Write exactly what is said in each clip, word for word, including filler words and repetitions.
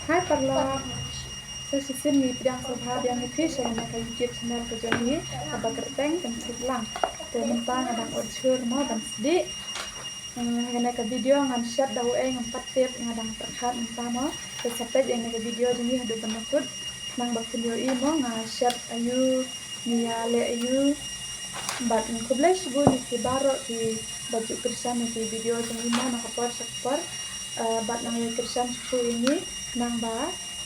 Hai paralok. Sa shisien ngi pdiang sngewbha biang ïa phi sha kane ka YouTube channel ka jong ngi kaba kyrteng Kynthei Lang. Te mynta nga dang ot jhur mo ban sdieh. Hmm, ha kane ka video ngan shet da uei ngam pat tip, nga dang pyrkhat mynta mo. Te sa peit ïa kane ka video jong ngi haduh ban kut. Khnang ba phin ïohi mo nga shet aïu, ngi ïaleh aïu. Bad khublei shibun ïa phi baroh kiba ju kyrshan ïa ki video jong ngi mo na ka por sha ka por. Eh, bad nang ïa kyrshan shuh ïa ngi khnang ba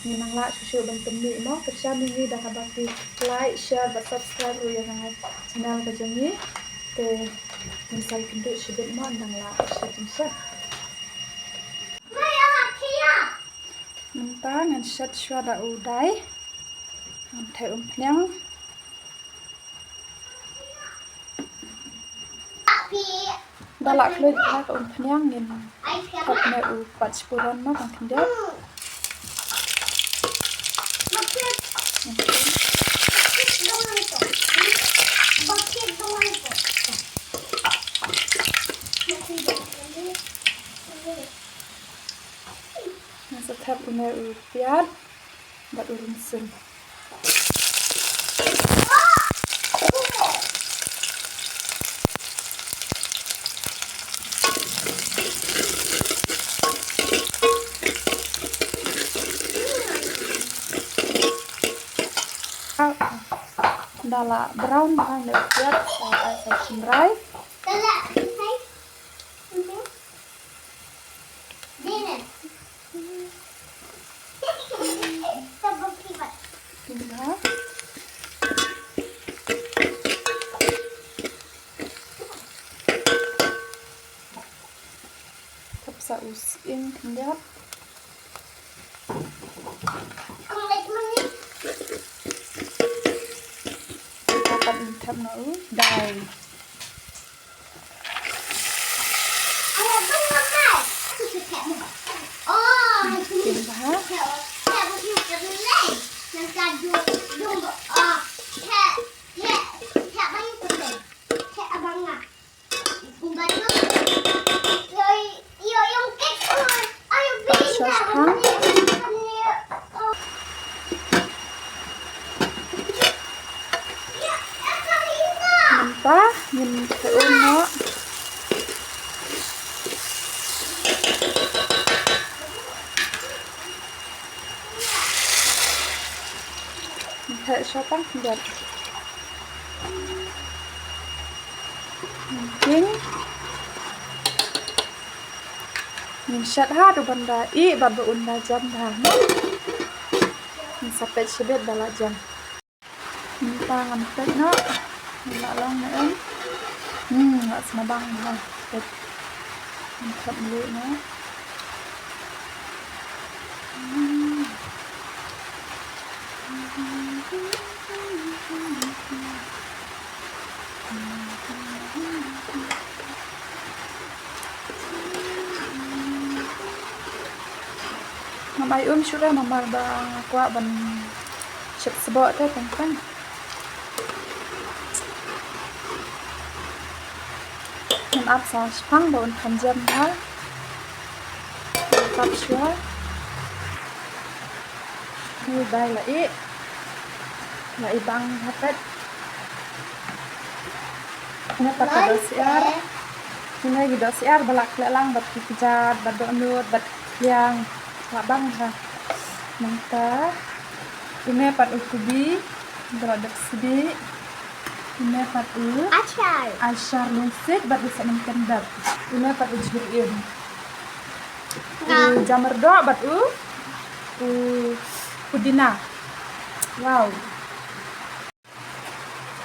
ngin nang lah shuh shuh ban pynmih mo. Kyrshan ïa ngi da kaba phi like, share bad subscribe ruh ïa ka channel ka jong ngi. Te ngin sa ïakynduh shibit mo, nang lah shet, shet. Mynta ngan shet shuwa da u dai. Ngan theh umphniang. Da lah khlur bha ka umphniang ngin thok ne u pat shpuron ma kan khyndiat. Nga sa thep une u piat bad u rynsun. Da la brown bha ne u piat, sa ai sa tynrai. Thep sa u sying khyndiat. Thep pat thep na u dai. Mynta ngin theh um noh. Ngin theh sha tang khyndiat. Ngin king. Ngin shet ha, haduh ban da ih bad ba un da jan bha. Ngin sa peit shibit ba la jan. Mynta ngan peit noh. Ngan lah long ne em. Hmm, lah sngewbang bha. Peit. Ngan thep mluh noh. Hmm. Ngam ai um shuh re namar ba nga kwah ban shep sboh te teng teng. Ngan ap sa shipang ba un kham jem bha. Ngan ap shuwa. Une dei la ih. La ih bang bha peit. Une pat ka dohsyiar. Une ki dohsyiar ba la khleh lang bad ki kjat bad dohnud bad ki khliang. La bang bha. Nangta une pat u kubi ba la dep sdieh. Une pat u achar. Achar lungsiej bad u sah mynken dep. Une pat u jhur im. U jamyrdoh bad u, u pudina. Wow.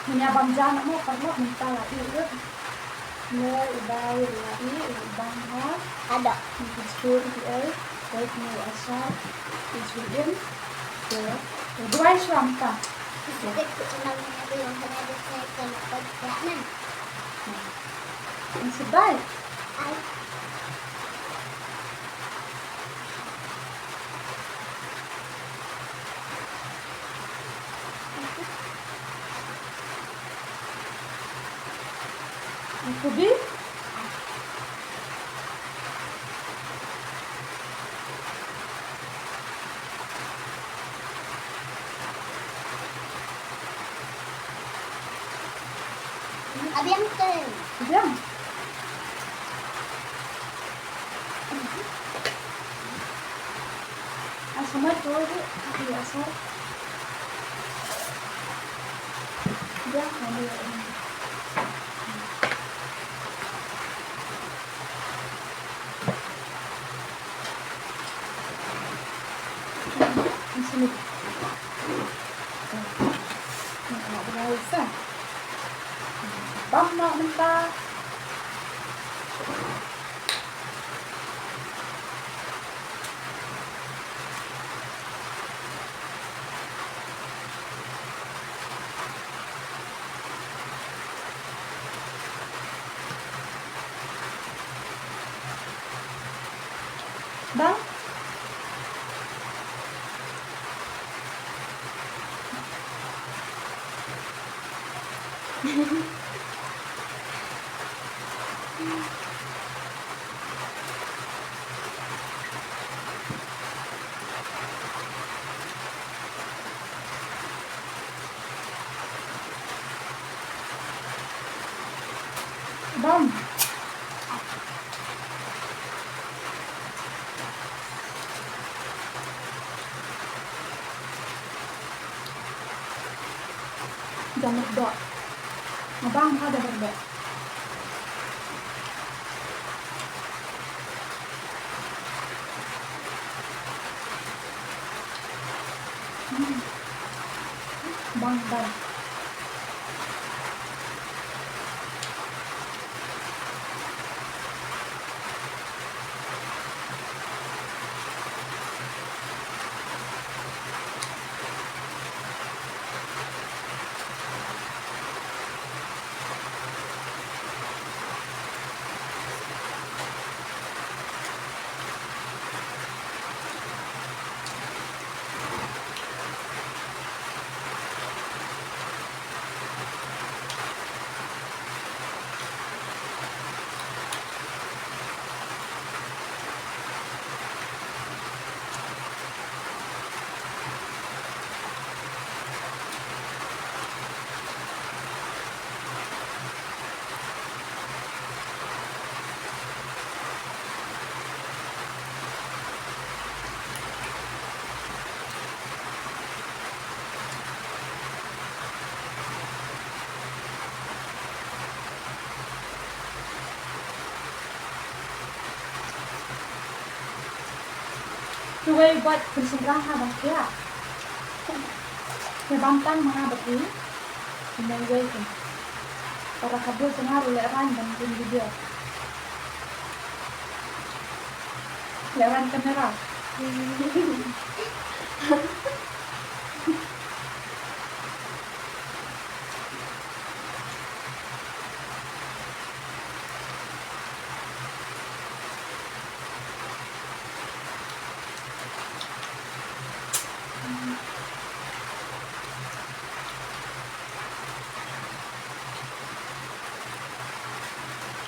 Ngin ïa bam ja noh mo paralok, mynta la ih lut. Ne u dei la ih, la ih bang ha. Ada. Ngi ki jhur ki ei, dei kine u achar, ki jhur im. Te, te duwai shuwa mynta. Ngi sdei. Kubi. Adiang te. Adiang. Asal tu di, di asal. Adiang, adiang. Sini. Nak buka usaha. Bam nak mentah. Bang. Bam. Jangan dok. Ngabang ada berdek. Bang, bang. Kiwei bad pynshynrang ha bang khia. Ki bam tang ma nga bad i. Kiwei wei kin. Para ka bul tang ruh lehrain ban pyn video. Lehrain kamera.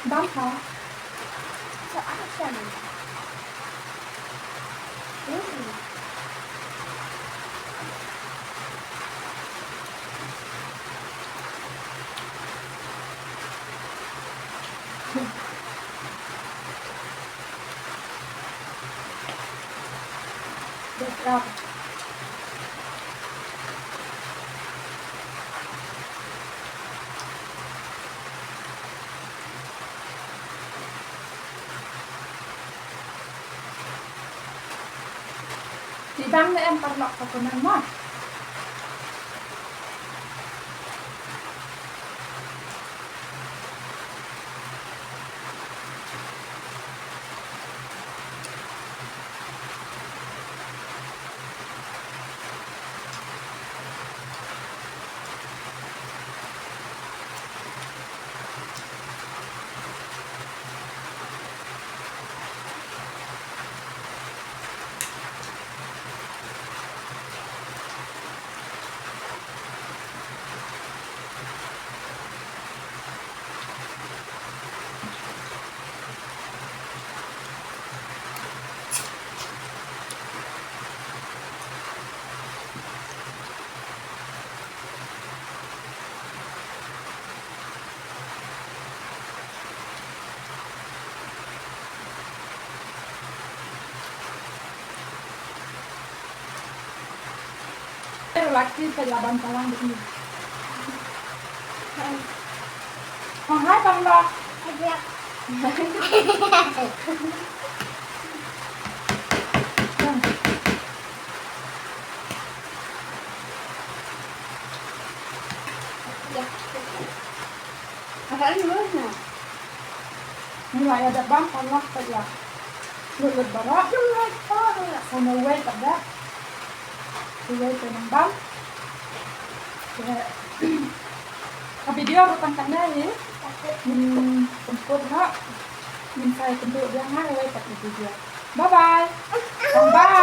Bam ha. Sa action. Ti dang ne em paralok ka comment mo. Aki peit la ban palang dei. Hong hai bang ba. Ni la ïa dep bam, paralok pat ïa lut lut baroh. Sa na uwei pat dep. Uwei te nang bam. Te ka video ruh tang katne hi. Ngin pynkut noh. Ngin sa ïakynduh biang ha uwei pat ka video. Bye bye. Bye bye.